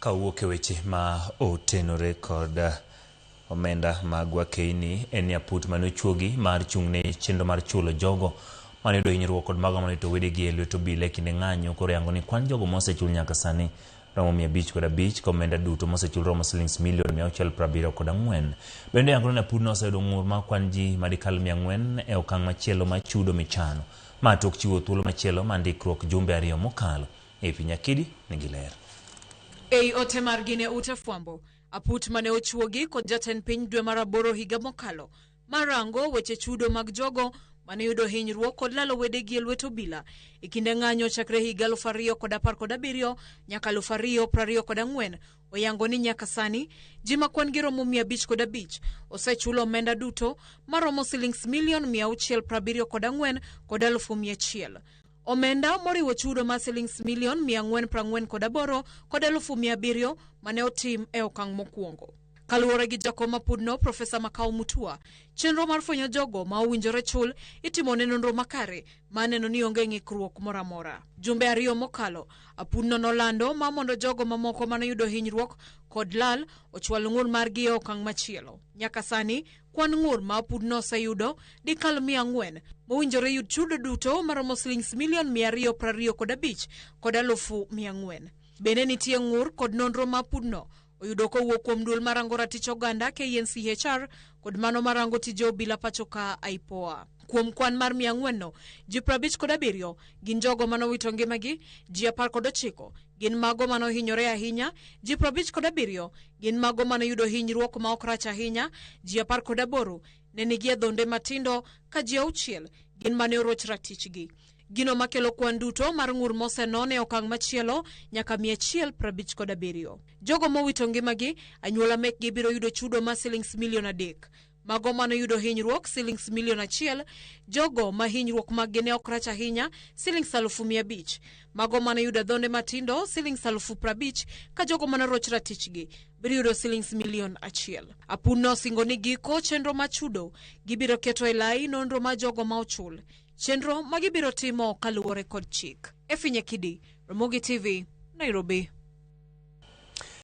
Ka owuok e weche ma otenore kod omenda mag wakeini en ni aput mane ochuogi mar chung' ne chenro mar chulo jogo mane oyudo hinyruok kod mago mane owito wedegi e lwet obila e kinde ng'anyo koro yango ni kwan jogo mosechul nyaka sani romo 505 ka omenda duto mosechul romo silings milion 674. Bende yango ni apudno oseyudo ng'ur mar kwan ji madikal 400 e okang' machielo mar chudo michano. Ma tok chiwo thuolo machielo mar ndikruok jumbe 2 mokalo. E piny Akidi nigi ler. Ei ote margi ne ute fwambo, aput mane ochuogi kod jatend piny dwe mar 8 higa mokalo mar rango weche chudo mag jogo mane yudo hinyruok kod lalo wedegi e lwet obila e kinde ng'anyo chakre higa 2017 nyaka 2024 oyango ni nyaka sani ji ma kwan gi romo 505 osechulo omenda duto maromo silings milion 674 kod 100,000. Omenda moriwo chudo mar silings milion 448 kod 700,000 mane otim e okang' mokwongo. Kaluwore gi jakom mapudno Profesa Makau Mutua, chenro mar fwenyo jogo ma owinjore chul itimo ne nonro makare ma neno ni onge ng'ikruok moro amora. Jumbe 2 mokalo, apudno nolando ma mondo jogo mamoko mane oyudo hinyruok kod lal ochwal ng'ur margi e okang' machielo. Nyaka sani, kwan ng'ur ma apudno oseyudo dikal 400 mowinjore yud chudo duto maromo silings milion 225 kod 400,000. Bende nitie ng'ur kod nonro ma apudno oyudo kowuok kuom duol marango ratich oganda KNCHR kod mano marango tije obila pacho ka IPOA. Kuom kwan mar 400 no, ji 57 gin jogo manowito ngimagi, ji 19 gin mago manohinyore ahinya, ji 57 gin mago manoyudo hinyruok ma ok rach ahinya, ji 18 ne nigi adhonde matindo ka ji 6 gin mane oroch ratichgi. Gino makelo kwan duto mar ng'ur mosenon e okang' machielo nyaka 157. Jogo mowito ngimagi, anyuola mekgi biro yudo chudo mar silings milion 3. Mago manoyudo hinyruok silings milion 1, jogo ma hinyruok maggi ne ok rach ahinya silings 500,000. Mago manoyudo adhonde matindo silings 50,000 ka jogo manoroch ratichgi biro yudo silings milion 1. Apun nosingo ni giko chenro mar chudo gibiro keto e lai nonro mar jogo ma ochul. Chenro ma gibiro timo kaluwore kod chik. Efi Nyakidi, Ramogi TV, Nairobi.